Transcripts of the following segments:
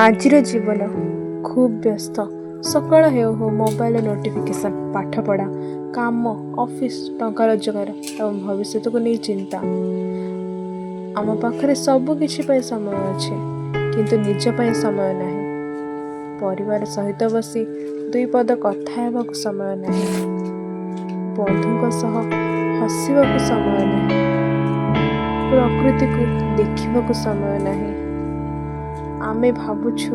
ଆଜିର ଜୀବନ ଖୁବ୍ ବ୍ୟସ୍ତ। ସକାଳ ହେଉ ହେଉ ମୋବାଇଲର ନୋଟିଫିକେସନ୍, ପାଠପଢ଼ା, କାମ, ଅଫିସ୍, ଟଙ୍କା ରୋଜଗାର ଏବଂ ଭବିଷ୍ୟତକୁ ନେଇ ଚିନ୍ତା। ଆମ ପାଖରେ ସବୁ କିଛି ପାଇଁ ସମୟ ଅଛି, କିନ୍ତୁ ନିଜ ପାଇଁ ସମୟ ନାହିଁ। ପରିବାର ସହିତ ବସି ଦୁଇ ପଦ କଥା ହେବାକୁ ସମୟ ନାହିଁ। ବନ୍ଧୁଙ୍କ ସହ ହସିବାକୁ ସମୟ ନାହିଁ। ପ୍ରକୃତିକୁ ଦେଖିବାକୁ ସମୟ ନାହିଁ। ଆମେ ଭାବୁଛୁ,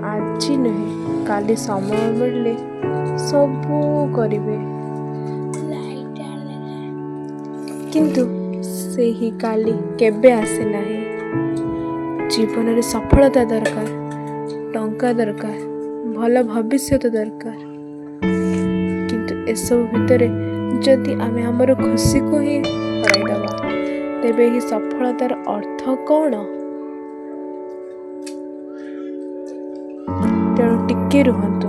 ଆଜି ନୁହେଁ କାଲି ସମୟ ମିଳିଲେ ସବୁ କରିବେ। କିନ୍ତୁ ସେହି କାଲି କେବେ ଆସେ ନାହିଁ। ଜୀବନରେ ସଫଳତା ଦରକାର, ଟଙ୍କା ଦରକାର, ଭଲ ଭବିଷ୍ୟତ ଦରକାର। କିନ୍ତୁ ଏସବୁ ଭିତରେ ଯଦି ଆମେ ଆମର ଖୁସିକୁ ହିଁ ହରାଇଦେବା, ତେବେ ଏହି ସଫଳତାର ଅର୍ଥ କ'ଣ? ତେଣୁ ଟିକେ ରୁହନ୍ତୁ,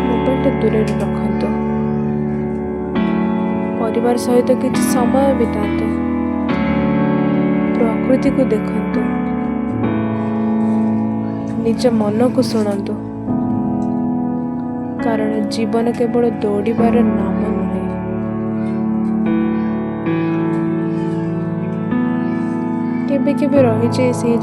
ମୋବାଇଲଟା ଦୂରରେ ରଖନ୍ତୁ, ପରିବାର ସହିତ କିଛି ସମୟ ବିତାନ୍ତୁ, ପ୍ରକୃତିକୁ ଦେଖନ୍ତୁ, ନିଜ ମନକୁ ଶୁଣନ୍ତୁ। କାରଣ ଜୀବନ କେବଳ ଦୌଡ଼ିବାର ନାମ ନୁହେଁ। କେବେ କେବେ ରହିଯାଏ ସେହି